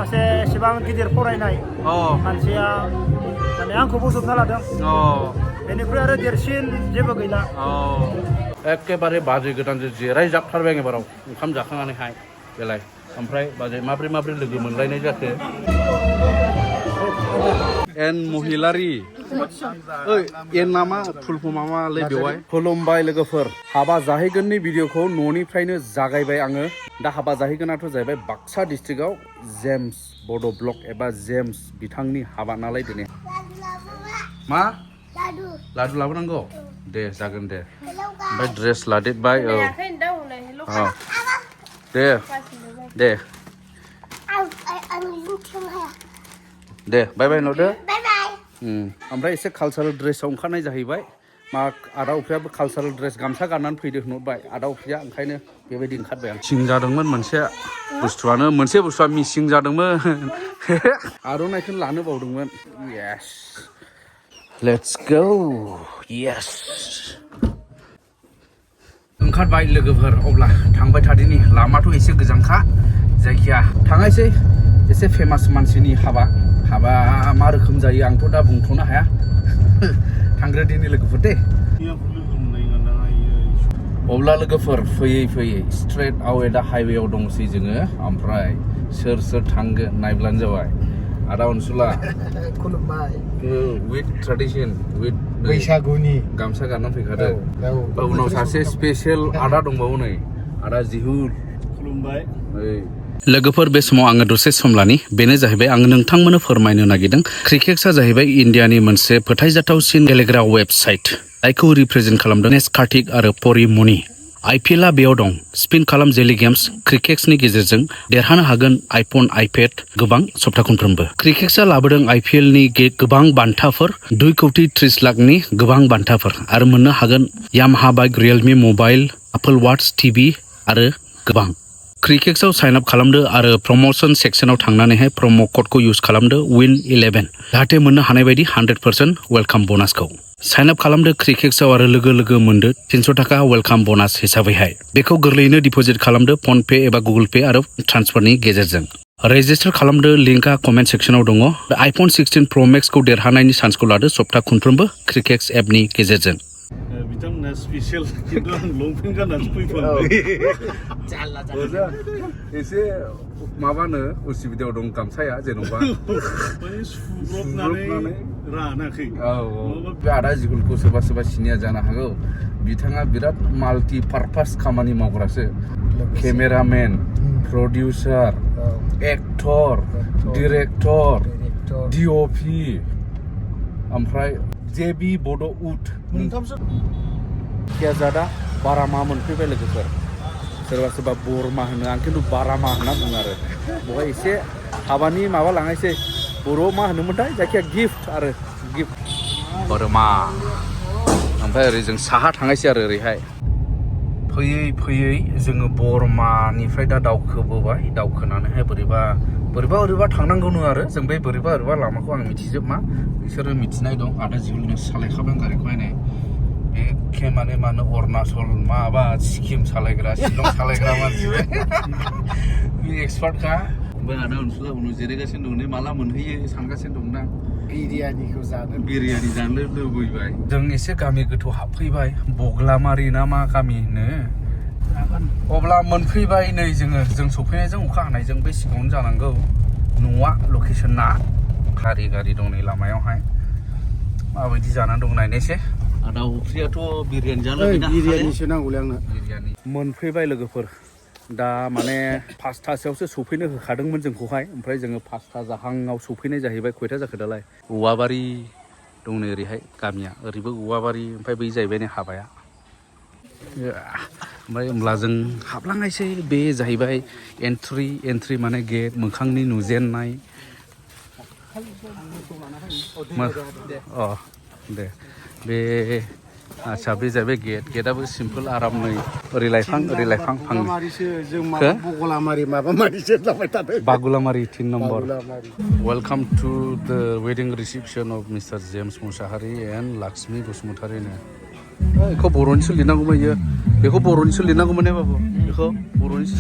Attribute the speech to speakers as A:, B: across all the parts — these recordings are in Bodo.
A: सासे एसेबां गिदिर फरायनाय मानसिया माने आंखौ बोजबना लादों। बेनिफ्राय आरो देरसिन जेबो गैला।
B: एखेबारे बाजै गोदानजों जिरायजाबथारबाय एबाराव ओंखाम जाखांनानैहाय बेलाय ओमफ्राय बाजै माब्रै लोगो मोनलायनाय जाखो? एन महिलारि ओइ एन नामा फुलफु मामालै बेवहाय खुलुमबाय लोगोफोर। हाबा जाहैगोननि भिडिअखौ न'निफ्रायनो जागायबाय आङो। दा हाबा जाहैगोनाथ' जाहैबाय बाक्सा डिस्ट्रिक्टआव जेम्स बड' ब्लक एबा जेम्स बिथांनि हाबा नालाय दिनै। मा लादु लाबोनांगौ? दे जागोन दे। ओमफ्राय ड्रेस लादेरबाय। दे दे दे बाय बाय न'दो। ओमफ्राय एसे कालसारेल ड्रेसाव ओंखारनाय जाहैबाय। मा आदा उफ्रियाबो कालसारेल ड्रेस गामसा गाननानै फैदो होनहरबाय आदा उफ्रिया, ओंखायनो बेबायदि ओंखारबाय आं। मिसिं जादोंमोन मोनसे बुस्थुआ मिसिं जादोंमोन। आर'नाइखौनो लानो बावदोंमोन। Yes let's go. येस ओंखारबाय लोगोफोर। अब्ला थांबाय थादिनि। लामाथ' एसे गोजानखा, जायखिया थांनायसै। एसे फेमास मानसिनि हाबा मा रोखोम जायो आंथ' दा बुंथ'नो हाया। थांग्रोदिनि लोगोफोर दे। अब्ला लोगोफोर फैयै स्ट्रेट आवे दा हाइवेआव दंसै जोङो। ओमफ्राय सोर थांगोन नायब्लानो जाबाय। आदा अनसुला
A: खुलुमबाय।
B: विथ ट्रेडिसन विथ
A: बैसागुनि
B: गामसा गाननानै फैखादों। उनाव सासे स्पेशल आदा दंबावो नै, आदा जिहुल।
A: खुलुमबाय
B: लोगोफोर। बे समाव आङो दसे सम लानि। बेनो जाहैबाय आङो नोंथांमोननो फोरमायनो नागिरदों क्रिकेक्सआ जाहैबाय इण्डियानि मोनसे फोथायजाथावसिन गेलेग्रा वेबसाइट, जायखौ रिप्रेजेन्ट खालामदों कार्तिक आरो परिमनि। IPLआ बेयाव दं। स्पिन खालाम जेलि गेम्स क्रिकेक्सनि गेजेरजों देरहानो हागोन आइफन आइपेड गोबां सप्ता खनफ्रोमबो। क्रिकेक्सआ लाबोदों IPLनि गोबां बान्थाफोर, 2,30,00,000 गोबां बान्थाफोर आरो मोननो हागोन Yamaha bike, Realme mobile, Apple watch TV आरो गोबां। क्रिकेक्सआव साइन आप खालामदो आरो प्रमोशन सेक्सनाव थांनानैहाय प्रम' क'डखौ इउज खालामदो WIN11, जाहाथे मोननो हानाय बायदि 100% वेलकाम ब'नासखौ। साइन आप खालामदो क्रिकेक्सआव आरो लोगो मोनदो 300 थाखा वेलकाम ब'नास हिसाबैहाय। बेखौ गोरलैयैनो डिप'जिट खालामदो फनपे एबा गुगोल पे आरो ट्रान्सफारनि गेजेरजों। रेजिस्टार खालामदो, लिंकआ कमेन्ट सेक्सनाव दङ। आइफन 16 प्र' मेक्सखौ देरहानायनि चान्सखौ लादो सप्ता खनफ्रोमबो क्रिकेक्स एपनि गेजेरजों।
C: बिथांमोना स्पेशल खिन्थु आं लंपेन्ट गाननानै फैफ्लांबाय।
B: एसे माबानो उसुबिदायाव दं गामसाया जेन'बा
C: माने सुब्रबनानै रानाखै।
B: बे आदा जिहुलखौ सोरबा सिनिया जानो हागौ। बिथाङा बिराद माल्टि पारपास खामानि मावग्रासो। Cameraman, producer, actor, director, DOP, ओमफ्राय JB बड' उड मोनथामसो। जादा बारामा मोनफैबाय लोगोफोर। सोरबा बरमा होनो, आं खिन्थु बारामा होनना बुङो आरो। बेवहाय एसे हाबानि माबा लांनायसै। बर'आव मा होनोमोनथाय, जायखिया गिफ्ट आरो गिफ्ट बरमा। ओमफ्राय ओरै जों साहा थांनायसै आरो ओरैहाय। फैयै जोङो बरमानिफ्राय दा दावखोबोबाय। दावखोनानैहाय बोरैबा थांनांगौनो आरो। जों बे बोरैबा लामाखौ आं मिथिजोबमा, बिसोरो मिथिनाय दं। आदा जिहुलनो सालायखाबाय गारिखौहाय नै। एखे माने अरुणाचल माबा सिक्किम सालायग्रा, शिलं सालायग्रा मानसि। बे एक्सपार्टखा। ओमफ्राय आदा अनसुला उनाव जिरायगासिनो दं। माला मोनहैयो सानगासिनो दंदां। बिरियानि जानो लुबैबाय। जों एसे गामि गोथौ हाबफैबाय। बगलामारि ना मा गामि होनो। अब्ला मोनफैबाय नै जों सफैनायजों अखा हानायजों बे सिगाङावनो जानांगौ न'आ, लकेसना। गारि दं नै लामायावहाय। माबायदि जानानै दं नायनोसै। आदा उफ्रियाथ' बिरियानि जानो लुबैना।
A: बिरियानिसो नांगौलै आंनो।
B: बिरियानि मोनफैबाय लोगोफोर। दा माने 5थासोआवसो सफैनो होखादोंमोन जोंखौहाय। ओमफ्राय जोङो 5था जाहांआव सफैनाय जाहैबाय। खयथा जाखो दालाय? औवाबारि दं नै ओरैहाय गामिया। ओरैबो औवाबारि, ओमफ्राय बै जाहैबाय नै हाबाया। ओमफ्राय होमब्ला जों हाबलांनायसै। बे जाहैबाय एन्ट्रि माने गेट, मोखांनि नुजेननाय। दे बे आच्छा बे जाहैबाय गेटआबो सिम्पोल आरामै ओरै लाइफां बागुलामारि 3 number. Welcome to the wedding reception of mister James Mushahary and Lakshmi बसुमतारिनो। बेखौ बर'निसो लिरनांगौमोन इयो। बेखौ बर'निसो लिरनांगौमोन ने बाबु? बेखौ बर'निसो।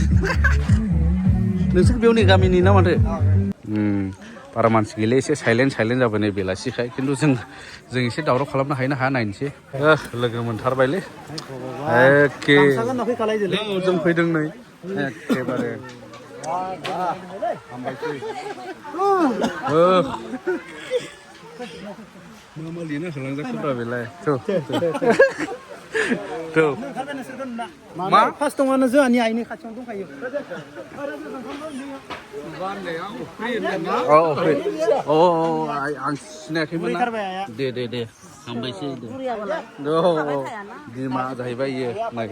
B: नोंसोर बेयाव नै गामिनि ना माथो? बारा मानसि गैला एसे साइलेन्ट जाबाय नै बेलासिखाय खिन्थु जों एसे दावराव खालामनो हायो ना हाया नायनोसै लोगो मोनथारबायलै एखे जों फैदों नै एखेबारे मा लिरना होलांजाखोब्रा बेलाय मा
A: फार्स्ट दङानो जोंहानि आइनि खाथियावनो दंखायो
B: आं सिनायाखैमोन दे हामबायसै दे बिमा जाहैबाय इयो नाय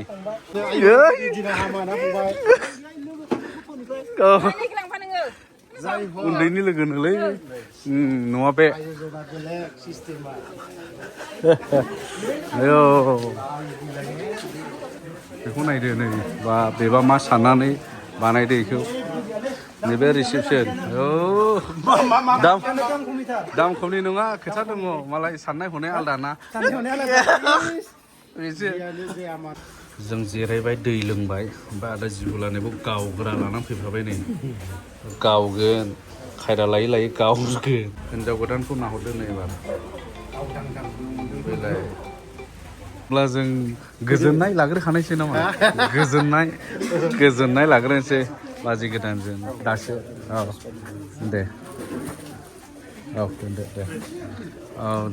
B: उन्दैनि लोगो नोलै नङा बे बेखौ नायदो नै बा बेबा मा साननानै बानायदो बेखौ नैबे रिसेपसन दाम खमनि नङा खोथा दङ मालाय साननाय हनाय आलदा ना जों जिरायबाय दै लोंबाय ओमफ्राय आदा जिबुलानिबो गावग्रा लानानै फैफाबाय नै गावगोन खायदा लायै गावगोन हिनजाव गोदानखौ नाहरदो नै एबार बेलाय अब्ला जों गोजोननाय लाग्रोखानायसै नामा गोजोननाय लाग्रोनोसै बाजै गोदानजों दासो दे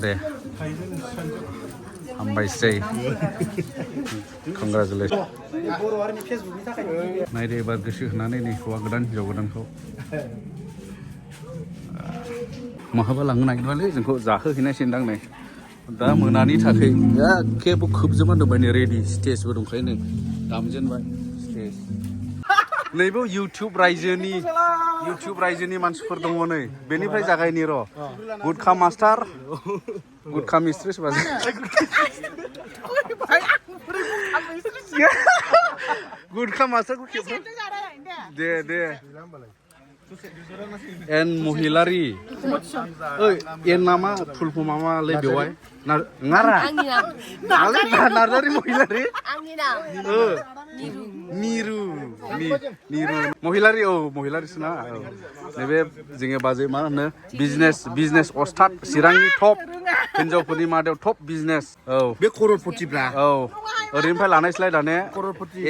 B: दे हामबायसै कंग्रेचुलेसन नायदो एबार गोसो होनानै नै हौवा गोदान हिनजाव गोदानखौ महाबा लांनो नागिरबालै जोंखौ जाहोहैनायसैदां नै दा मोनानि थाखाय एखे खोबजोबना दोनबाय नै रेडि स्टेजबो दंखायो नै दामजेनबाय स्टेज नैबो इउटुब रायजोनि मानसिफोर दङ नै बेनिफ्राय जागायनि र' गुटखा मास्टार गुटखा मिस्ट्रेस बाजै गुटखा मास्टारखौ खेबनो दे एन महिलारि एन नामा फुल फर्म मामालै बेवहाय नारा नार्जारि महिलारि निरु महिलारि महिलारिसोना नैबे जोङो बाजै मा होनो बिजनेस अस्ताद चिरांनि टप हिनजावफोरनि मादायाव टप बिजनेस
D: बे कररपतिब्रा
B: ओरैनिफ्राय लानायसैलाय दाने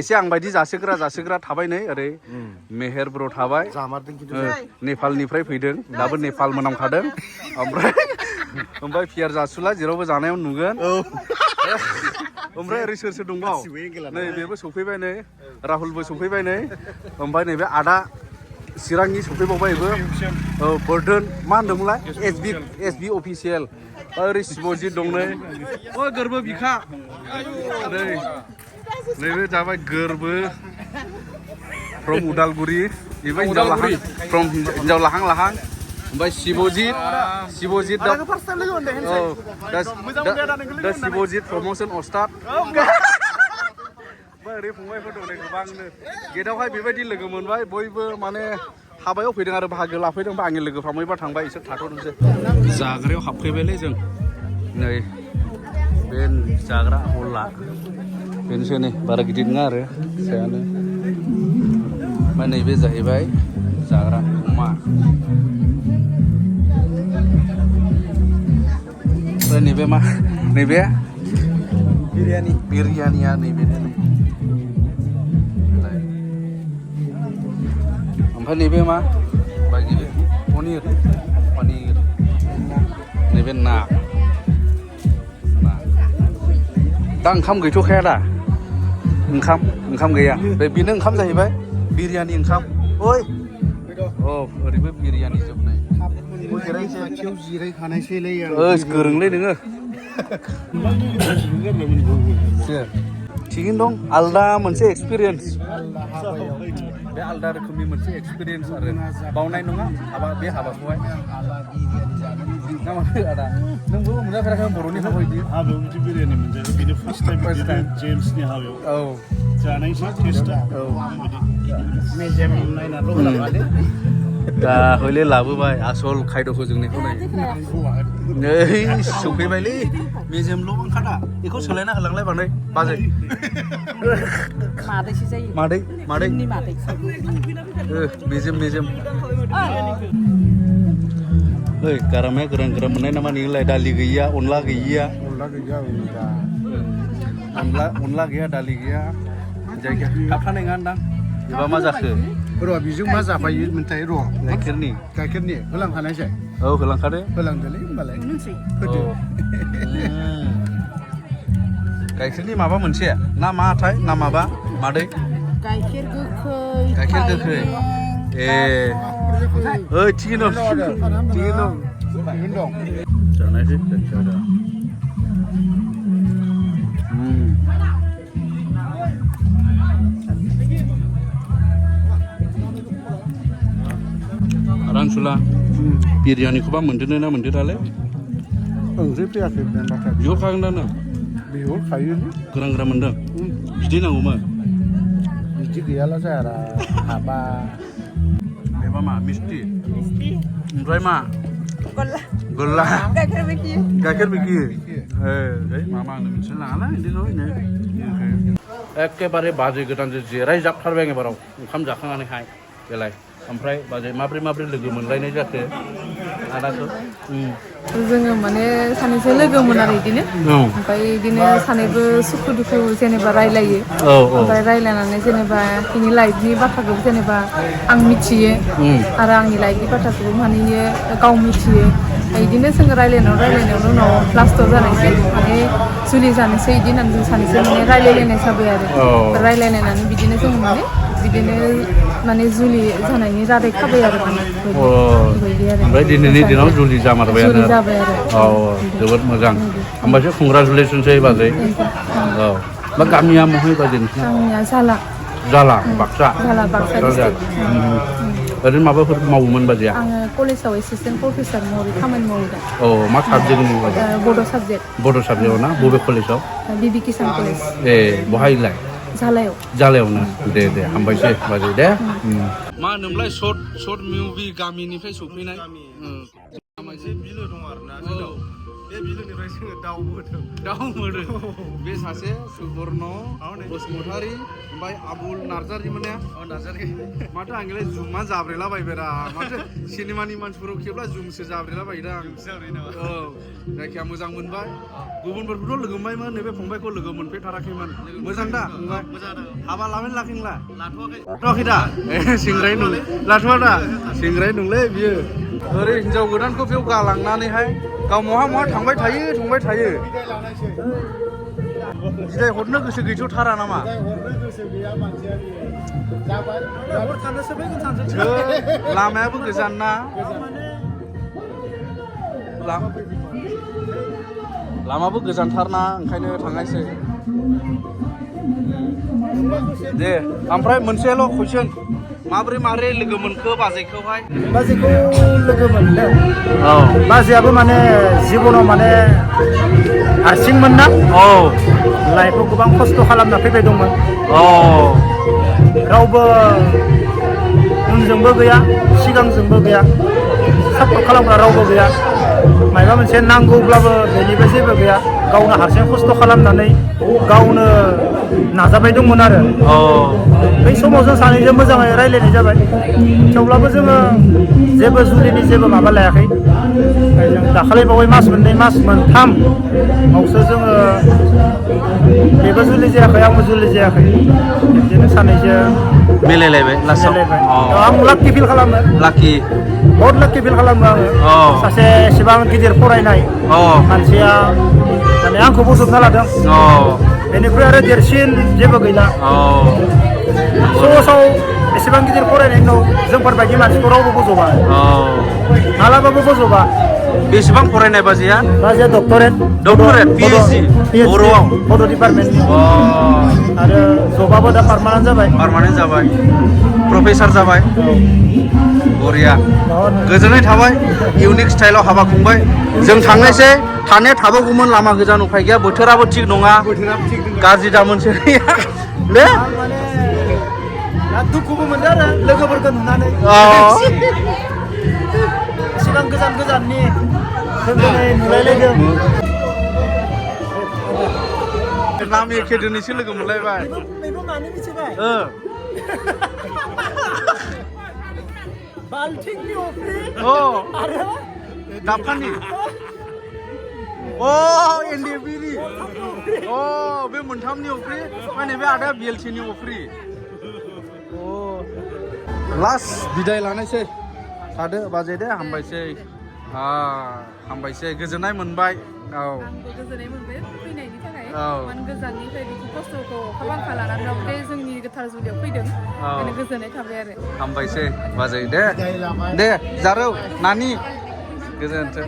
B: एसे आं बायदि जासोग्रा थाबाय नै ओरै मेहेर ब्र थाबाय नेपालनिफ्राय फैदों दाबो नेपाल मोनामखादों ओमफ्राय पियार जासुला जेरावबो जानायाव नुगोन ओमफ्राय ओरै सोर दंबाव नै बेबो सफैबाय नै राहुलबो सफैबाय नै ओमफ्राय नैबे आदा चिरांनि सफैबावबाय बेबो बोर्डोन मा होनदोंमोनलाय एसबि अफिसियेल ओरै शिबजित दं नै गोरबो बिखा नैबे जाबाय गोरबो फ्रम उदालगुरि बेबो हिनजाव लाहां ओमफ्राय शिबजित दा शिबजित प्रमोशन अस्ताद ओरै फंबायफोर दं नै गोबांनो गेटआवहाय बेबायदि लोगो मोनबाय बयबो माने हाबायाव फैदों आरो बाहागो लाफैदों ओमफ्राय आंनि लोगोफ्रा मैबा थांबाय इसोर थाथ'दोंसै जाग्रायाव हाबफैबायलै जों नै बे जाग्रा हला बेनोसै नै बारा गिदिर नङा आरो फिसायानो ओमफ्राय नैबे जाहैबाय जाग्रा अमा ओमफ्राय नैबे बिरियानिया नैबे ओमफ्राय नैबे मा पनिर नैबे ना दा ओंखाम गैथ'खाया दा ओंखाम गैया बेनो ओंखाम जाहैबाय बिरियानि ओंखाम ओरैबो बिरियानि जोबनाय गोरोंलै नोङो थिगैनो दं आलदा मोनसे एक्सपिरियेन्स बे आलदा रोखोमनि मोनसे एक्सपिरियेन्स आरो बावनाय नङा बे हाबाखौहाय आदा नोंबो मोनजाफेराखै बर'नि हाबा बिदि
C: हाबायाव बिदि बिरियानि मोनजायाखै बेनो फार्स्ट टाइम जेम्सनि हाबायाव जानायसै टेस्टआ मेजेम नायनाल' लाबालै
B: दा हयले लाबोबाय आसल खायद'खौ जोंनिखौ नै सफैबायलै मेजेमल' ओंखारा बेखौ सोलायना होलांलाय बाजै
E: मादैसो जायो
B: मादै
E: मादै
B: मेजेम Hei, garamnya gerang-gerang menai nama nilai dali gaya, unla gaya. Unla gaya, dali gaya. Jaga, kapan dengan dang? Coba masak ke?
C: Bro, bijung masak apa yuk mentai ro? Kakir ni, kelang kanan saya.
B: Oh, kelang kade?
C: Kelang dali, balai.
B: Oh. Kakir ni apa mensia? Nama apa? Nama apa? Made?
D: Kakir gokhoi.
B: Kakir gokhoi. Oh, Tino. Jangan sih, jangan. Aran sula, biryani kuba mendena na mendera le.
C: Enggak prihatin dan makan.
B: Bihur kagak dana.
C: Bihur kayu ni.
B: Gerang-gerang mendeng. Biji nang umah.
C: Biji dia lah saya apa?
B: Beba mah misti. Mbrai mah. Golla. Kakir biki. Mama nunggu selala ini loh ini. Ekebaरे बाजै गोदान जिराय जाबथारबाय एबाराव ओंखाम जाखांनानैहाय बेलाय ओमफ्राय बाजै माब्रै लोगो मोनलायनाय जाखो आदाखौ
D: जोङो माने सानैसो लोगोमोन आरो इदिनो ओमफ्राय इदिनो सानैबो सुखु दुखु जेनेबा रायलायो ओमफ्राय रायलायनानै जेनेबा इनि लाइफनि बाथ्राखौ जेनेबा आं मिथियो आरो आंनि लाइफनि बाथ्राखौबो माने इयो गाव मिथियो इदिनो जोङो रायलायनायाव उनाव लास्टआव जानोसै माने जुलि जानोसै इदि होननानै जों सानैसो माने रायलायलायनाय जाबाय आरो रायलायनानै बिदिनो जों माने जुलि जानायनि रादाय खाबाय आरो बेबायदि आरो
B: ओमफ्राय दिनैनि दिनाव जुलि जामारबाय आरो
D: जाबाय आरो
B: जोबोद मोजां होमबासो कंग्राचुलेसनसै बाजै औ बा गामिया महाय बाजै नोंसिना
D: गामिया जाला
B: बाक्सा ओरैनो माबाफोर मावोमोन बाजैया
D: आङो कलेजाव एसिस्टेन्ट प्रफेसार महरै खामानि मावो दा
B: मा साबजेक्टनि बाजै
D: बड'
B: साबजेक्टआव ना बबे कलेजाव
D: बिबि किसान कलेज
B: बहायलाय जालायावनो दे हामबायसै बाजै दे मा होनोमोनलाय सर्ट मुभि गामिनिफ्राय सफैनाय
C: मोनसे बिलो दं आरोना बे बिलोनिफ्राय जोङो दाउ मोनो
B: बे सासे सुबर्ण बसुमतारी ओमफ्राय आबुल नार्जारी मोने नार्जारी माथो आंलाय जुमा जाब्रेला बायबायरा माथो सिनेमानि मानसिफोराव खेब्ला जुमसो जाब्रेला बायदां जायखिया मोजां मोनबाय गुबुनफोरखौथ' लोगो मोनबायमोन नैबे फंबायखौ लोगो मोनफेरथाराखैमोन मोजां दा फंबाय हाबा लाबाय लाखिंला लाथ'वाखै दा सेंग्राय नं लाथ'वा दा सेंग्राय नंलै बियो ओरै हिनजाव गोदानखौ बेयाव गालांनानैहाय गाव महा थांबाय थायो बिदाय हरनो गोसो गैथ'थारा नामा लामायाबो गोजान ना लामाबो गोजानथारना ओंखायनो थांनायसै दे ओमफ्राय मोनसेल' कुइसन माबोरै लोगो मोनखो बाजैखौ
A: लोगो मोनदों बाजैयाबो माने जिबनाव माने हारसिंमोन ना लाइफआव गोबां खस्थ' खालामना फैबाय दंमोन रावबो उनजोंबो गैया सिगांजोंबो गैया सापर्ट खालामग्रा रावबो गैया माबा मोनसे नांगौब्लाबो बेनिबो जेबो गैया गावनो हारसिं खस्थ' खालामनानै गावनो नाजाबाय दंमोन आरो बै समाव जों सानैजों मोजाङै रायलायनाय जाबाय थेवब्लाबो जोङो जेबो जुलिनि जेबो माबा लायाखै जों दाखालि बावै मास मोननै मास मोनथाम आवसो जोङो बेबो जुलि जायाखै आंबो जुलि जायाखै बिदिनो सानैजों
B: मिलायलायबाय
A: आं लाक्कि फिल खालामो बहुत लाक्कि फिल खालामो आङो सासे एसेबां गिदिर फरायनाय मानसिया माने आंखौ बोजबना लादों बेनिफ्राय आरो देरसिन जेबो गैला समाजाव एसेबां गिदिर फरायनायनि उनाव जोंफोरबायदि मानसिखौ रावबो बोजबा मालाबाबो बोजबा
B: बेसेबां फरायनाय बाजैया
A: डक्टरेट
B: PhD बर'आव
A: बड' डिपार्टमेन्टनि आरो जबाबो दा पार्मानेन्ट जाबाय
B: प्रफेसार जाबाय बरिया गोजोननाय थाबाय इउनिक स्टाइलाव हाबा खुंबाय जों थांनायसै थानाया थाबावगौमोन लामा गोजान उफाय गैया बोथोराबो थिग नङा गाज्रि दामोनसै ले
A: दुखुबो मोनदों आरो लोगोफोरखौ नुनानै एसेबां गोजाननि जों दिनै नुलायलायदों
B: नाम एखे दिनैसो लोगो मोनलायबाय
A: बाल्थिंनि अफ्रि आरो
B: दाफानि अ एनडिएफबिनि अ बे मोनथामनि अफ्रि माने बे आदा बिएलसिनि अफ्रि अ लास्ट बिदाय लानायसै थादो बाजै दे हामबायसै हामबायसै गोजोननाय मोनबाय औ
D: आंबो गोजोननाय मोनबाय फैनायनि थाखाय माने गोजाननिफ्राय बिदि खस्थ'खौ खालामखा लानानैब्लाबो दे जोंनि गोथार जुलियाव फैदों ओंखायनो गोजोननाय थाबाय आरो
B: हामबायसै बाजै दे जारौ नानि गोजोनथों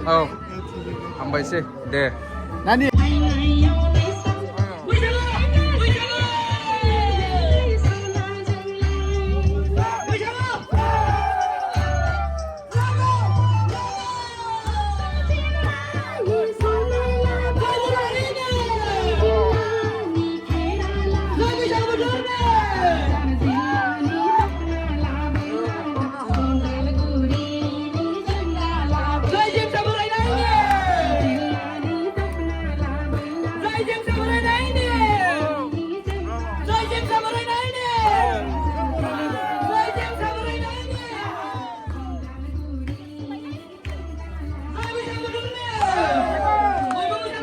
B: औ हामबायसै दे नानि